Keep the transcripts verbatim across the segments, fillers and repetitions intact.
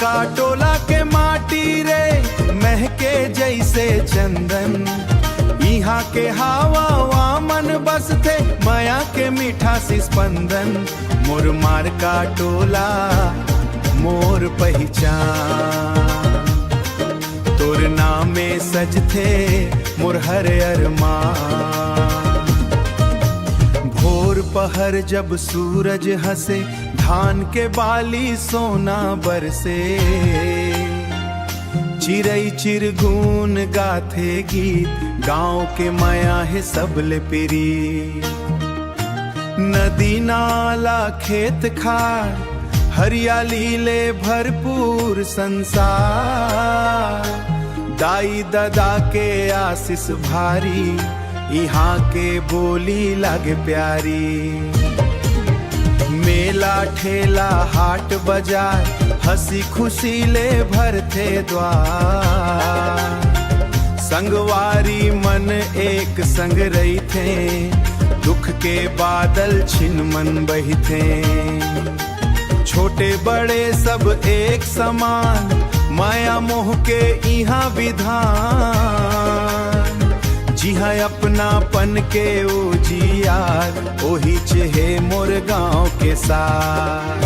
का टोला के माटी रे, महके जैसे चंदन। इहाँ के हवा वा मन बसथे, मया के मीठा सिस्पंदन। मोर मारका टोला, मोर पहिचान। तोर नामे सजथे मोर हर अरमान। भोर पहर जब सूरज हंसे, धान के बाली सोना बरसे। चिरई चिरगुन गाथे गीत, गांव के मया हे सबले प्रीत। नदी नाला खेत खार, हरियाली ले भरपूर संसार। दाई ददा के आशीष भारी, इहाँ के बोली लागे प्यारी। मेला ठेला हाट बजार, हंसी खुशी ले भरथे द्वार। संगवारी मन एक संग रहिथे, दुख के बादल छिन मन बहिथे। छोटे बड़े सब एक समान, मया मोह के इहाँ विधान। जिहाँ अपनापन के उजियार, ओहीच हे मोर गांव के सार।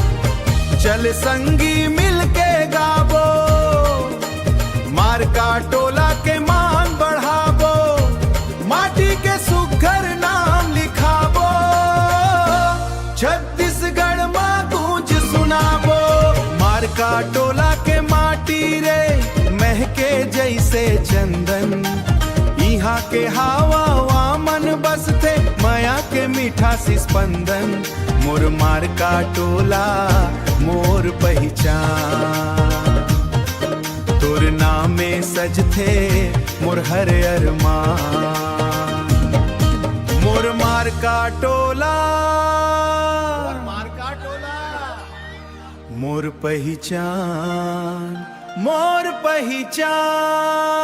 चल संगी मिलके गाबो, मारका टोला के मान बढ़ाबो, माटी के सुघर नाम लिखाबो, छत्तीसगढ़ मा गूंज सुनाबो। मारका टोला के माटी रे, महके जैसे चंदन। इहाँ के हवा वा मन बसथे, मया के मीठा सिस्पंदन। मोर मारका टोला, मोर पहिचान। तोर नामे सजथे मोर हर अरमान। मोर मारका टोला, मोर पहिचान, मोर पहिचान।